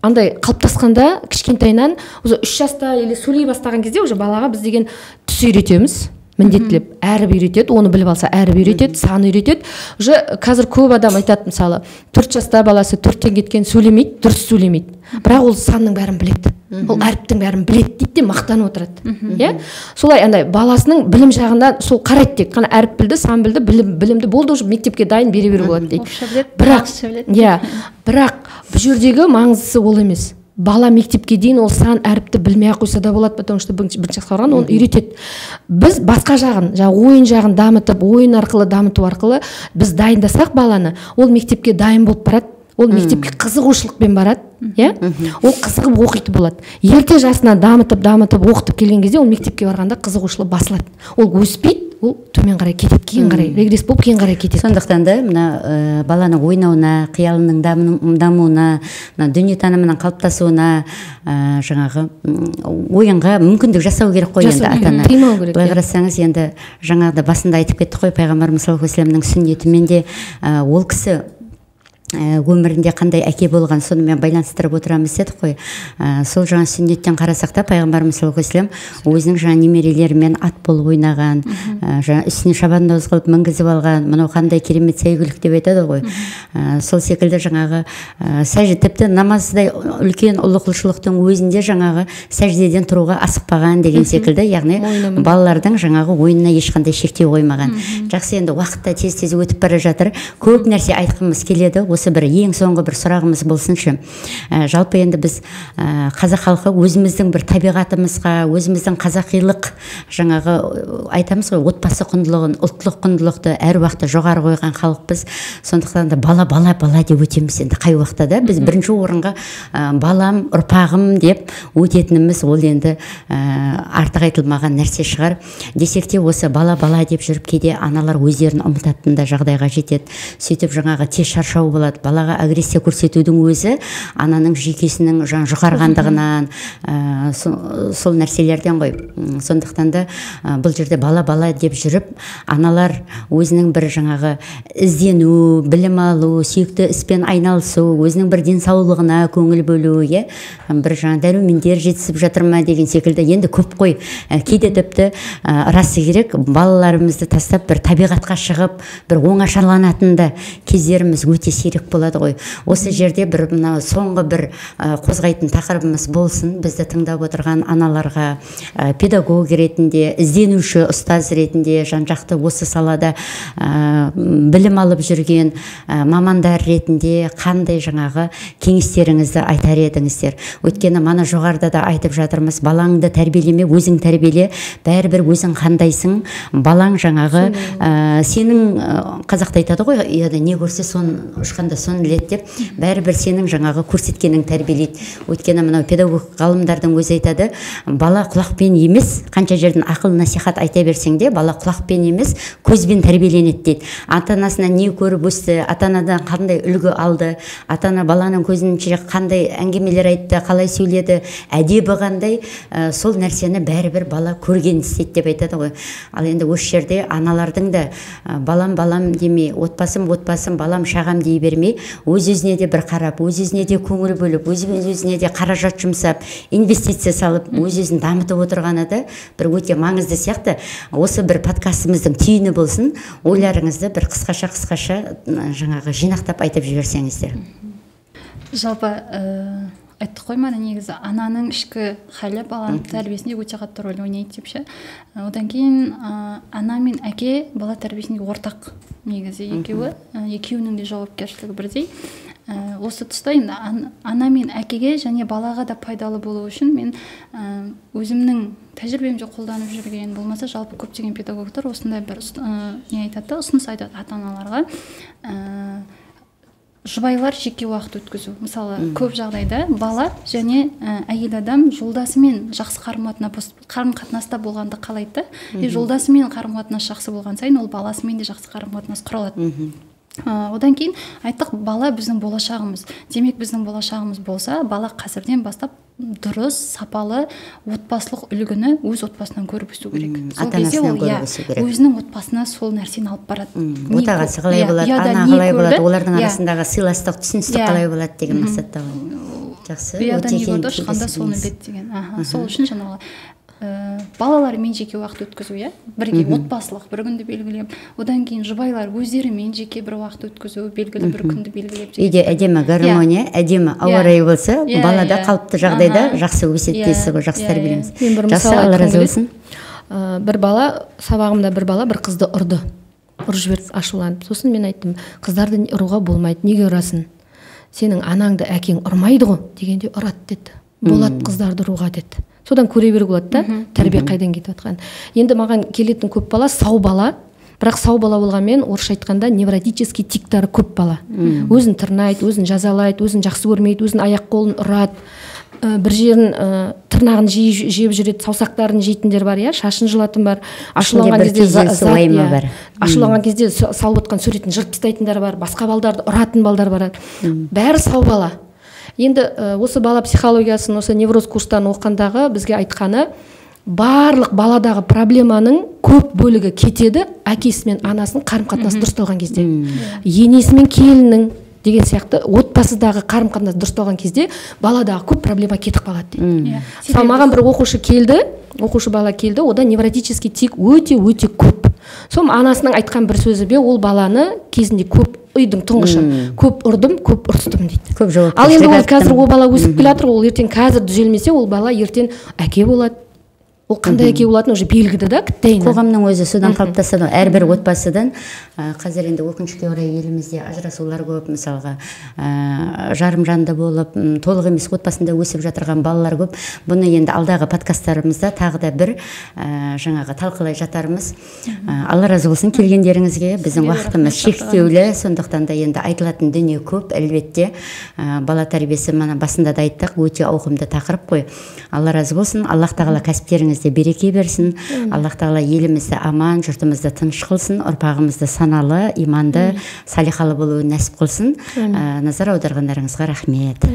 андай қалыптасқанда кішкентайынан, уже 3 жаста или сөйлей бастаған кезде уже балаға біз деген түс үйретеміз. Міндеттілеп әріп үйретеді, оны біліп алса әріп үйретеді, сан үйретеді. Уже қазір көп адам айтады, мысалы, 4 жаста баласы 4-тен кеткен сөйлемейді, дұрыс сөйлемейді. Бірақ ол санның бәрін біледі. Ол әріптің бәрін біледі дейді де мақтанып отырады. Иә? Солай андай баласының білім жағынан сол қарайды, тек қана әріп білді, сан білді, білімді болды, уже мектепке дайын бере беруге болады дейді. Бірақ, иә, бірақ бұл жердегі маңыздысы ол емес. Бала мектепке дейін ол сан әріпті білмей ақ қойса да болады, потому что бірінші жасқа барған оны үйретеді. Біз басқа жағын, жаңағы ойын жағын дамытып, ойын арқылы дамыту арқылы біз дайындасақ баланы, ол мектепке дайын болып барады, ол мектепке қызығушылықпен барады, иә? Ол қызығып оқитын болады. Ерте жасынан дамытып, дамытып, оқытып келген кезде ол мектепке барғанда қызығушылығы басылады. Ол өспейді, ол төмен қарай кетеді, кейін қарай, регресс болып кейін қарай кетеді. Сондықтан да мына баланың ойнауына, қиялының дамуына, мына дүниетанымының қалыптасуына, жаңағы ойынға мүмкіндік жасау керек қой енді ата-ана. Былай қарасаңыз, енді жаңағыда басында айтып кеттік қой, пайғамбарымыз саллаллаху алейхи уассаламның сүннетімен де ол кісі өмірінде қандай әке болған, сонымен байланыстырып отырамыз дедік қой. Сол жаңа сүннеттен қарасақ та, пайғамбарымыз саллаллаху алейхи уассалам өзінің жаңа немерелерімен ат болып ойнаған, жаңа үстіне шабандоз қылып мінгізіп алған, мынау қандай керемет сәйгүлік деп айтады ғой. Сол секілді жаңағы сәжде, тіпті намаздай үлкен ұлы құлшылықтың өзінде жаңағы сәждеден тұруға асықпаған деген секілді, яғни балалардың жаңағы ойынына ешқандай шектеу қоймаған. Жақсы, енді уақыт та тез-тез өтіп бара жатыр. Көп нәрсе айтқымыз келеді. Осы бір ең соңғы бір сұрағымыз болсыншы. Жалпы енді біз қазақ халқы өзіміздің бір табиғатымызға, өзіміздің қазақилық жаңағы айтамыз ғой, отбасы құндылығын, ұлттық құндылықты әр уақытта жоғары қойған халықпыз. Сондықтан да бала, бала, бала деп өтеміз енді қай уақытта да. Біз бірінші орынға балам, ұрпағым деп өтетініміз ол енді артық айтылмаған нәрсе шығар. Десек те осы бала, бала деп жүріп кейде аналар өздерін ұмытатын да жағдайға жетеді. Сөйтіп жаңағы тез шаршау болады. Балаға агрессия көрсетудің өзі ананың жүйкесінің жұқарғандығынан, сол нәрселерден ғой. Сондықтан да бұл жерде бала бала деп жүріп аналар өзінің бір жаңағы іздену, білім алу, сүйікті іспен айналысу, өзінің бір денсаулығына көңіл бөлу, бір жаңа дәрумендер жетісіп жатыр ма деген секілді енді көп қой. Кейде тіпті расы керек, балаларымызды тастап бір табиғатқа шығып, бір оңашаланатын да кездеріміз өте сирек болады ғой. Осы жерде бір мына соңғы бір қозғайтын тақырыбымыз болсын, бізді тыңдап отырған аналарға педагог ретінде, ізденуші ұстаз ретінде, жан-жақты осы салада білім алып жүрген мамандар ретінде қандай жаңағы кеңестеріңізді айтар едіңіздер? Өйткені мана жоғарыда да айтып жатырмыз, балаңды тәрбиелеме, өзің тәрбиеле, бәрібір өзің қандайсың, балаң жаңағы сенің, қазақта айтады ғой, не көрсе соны ұшқанда соны іледі деп, бәрібір сенің жаңағы көрсеткенің тәрбиелейді. Өйткені мынау педагог ғалымдардың өзі айтады, бала құлақпен емес, қанша жерден ақыл насихат айта берсең де, бала құлақпен емес, көзбен тәрбиеленеді дейді. Ата-анасынан не көріп өсті, ата-анадан қандай үлгі алды, ата-ана баланың көзінше қандай әңгімелер айтты, қалай сөйледі, әдебі қандай, сол нәрсені бәрібір бала көрген істейді деп айтады ғой. Ал енді осы жерде аналардың да балам балам демей, отбасым отбасым, балам шағам дей бермей, өз-өзіне де бір қарап, өз-өзіне де көңіл бөліп, өз-өзіне де қаражат жұмсап, инвестиция салып, өз-өзін дамытып отырғаны да бір өте маңызды сияқты. Осы бір подкастымыздың түйіні болсын, ойларыңызды бір қысқаша жаңағы жинақтап айтып жіберсеңіздер. Жалпы айттық қой, мана негізі ананың ішкі халі баланың тәрбиесінде өте қатты рөл ойнайды деп ше. Одан кейін ана мен әке бала тәрбиесінде ортақ негізі екеуі, екеуінің де жауапкершілігі бірдей. Осы тұста енді ана мен әкеге және балаға да пайдалы болу үшін мен өзімнің тәжірибемде қолданып жүрген, болмаса жалпы көптеген педагогтар осындай бір не айтады, ұсыныс айтады ата-аналарға. Жұбайлар жеке уақыт өткізу. Мысалы, көп жағдайда бала және әйел адам жолдасымен жақсы қарым-қатынаста болғанды қалайды. Жолдасымен қарым-қатынас жақсы болған сайын ол баласымен де жақсы қарым-қатынас құра алады. Одан кейін айттық, бала біздің болашағымыз. Демек, біздің болашағымыз болса, бала қазірден бастап дұрыс, сапалы отбасылық үлгіні өз отбасынан көріп өсу керек. Сол кезде ол өзінің отбасына сол нәрсені алып барады. Отағасы қалай болады, ана қалай болады, олардың арасындағы сыйластық, түсіністік қалай болады деген мақсатта ғой. Жақсы, өте кең. Ұшқанда соны біледі деген. Сол үшін жаңағы Балалармен жеке уақыт өткізу, иә, бірге отбасылық бір күнді белгілеп, одан кейін жұбайлар өздерімен жеке бір уақыт өткізу, белгілі бір күнді белгілеп. Үйде әдемі гармония, әдемі ауа райы болса, бала да қалыпты жағдайда жақсы өседі дейсіз ғой, жақсы тәрбиелейміз. Мен бір Жақсы, мысал Алла айтқым разы келеді. болсын. Бір бала, сабағымда бір бала бір қызды ұрды, ұрып жіберді ашуланып. Сосын мен айттым: «Қыздарды ұруға болмайды, неге ұрасың? Сенің анаңды әкең ұрмайды ғой», — дегенде, «Ұрады», — деді, «болады қыздарды ұруға», — деді. Содан көре беруге болады да, тәрбие қайдан кетіп жатқанын. Енді маған келетін көп бала сау бала, бірақ сау бала болғанмен, орысша айтқанда, невротический тиктары көп бала. Өзін тырнайды, өзін жазалайды, өзін жақсы көрмейді, өзін аяқ қолын ұрады, бір жерін, тырнағын жеп жүреді, саусақтарын жейтіндер бар, иә, шашын жұлатын бар, ашуланған бір кезде күйзеліс, уайымы иә, бар. Ашуланған кезде салып отқан суретін жырып тастайтындар бар, басқа балдарды ұратын балдар бар. Бәрі сау бала. Енді осы бала психологиясын, осы невроз курстарын оқығандағы бізге айтқаны: барлық баладағы проблеманың көп бөлігі кетеді әкесі мен анасының қарым қатынасы дұрысталған кезде, енесі мен келіннің деген сияқты отбасыдағы қарым қатынас дұрысталған кезде баладағы көп проблема кетіп қалады дейді. Мысалы, маған бір оқушы келді, оқушы бала келді, ода невротический тик өте өте көп. Сол анасының айтқан бір сөзі бе, ол баланы кезінде көп, үйдің тұңғышы, көп ұрдым, көп ұрыстым дейді. Көп Ал енді ол жауапкершілік қазір арттым. Ол бала өсіп келе жатыр. Ол ертең қазір түзелмесе, ол бала ертең әке болады. Ол қандай әке болатыны уже белгілі да кіттайынан. Қоғамның өзі содан қалыптасады ғой, әрбір отбасыдан. Қазір енді, өкінішке орай, елімізде ажырасулар көп. Мысалға, жарым жанды болып, толық емес отбасында өсіп жатырған балалар көп. Бұны енді алдағы подкасттарымызда тағы да бір жаңағы талқылай жатармыз. Алла разы болсын келгендеріңізге. Біздің Сізге де уақытымыз рахмет. шектеулі, сондықтан да енді айтылатын дүние көп, әлбетте. Бала тәрбиесі, мана басында да айттық, өте ауқымды тақырып қой. Алла разы болсын, Аллах тағала кәсіптеріңізде береке берсін, Аллах тағала елімізді аман, жұртымызды тыныш қылсын, ұрпағымызды саналы, иманды, салиқалы болуын нәсіп қылсын. Назар аударғандарыңызға рахмет.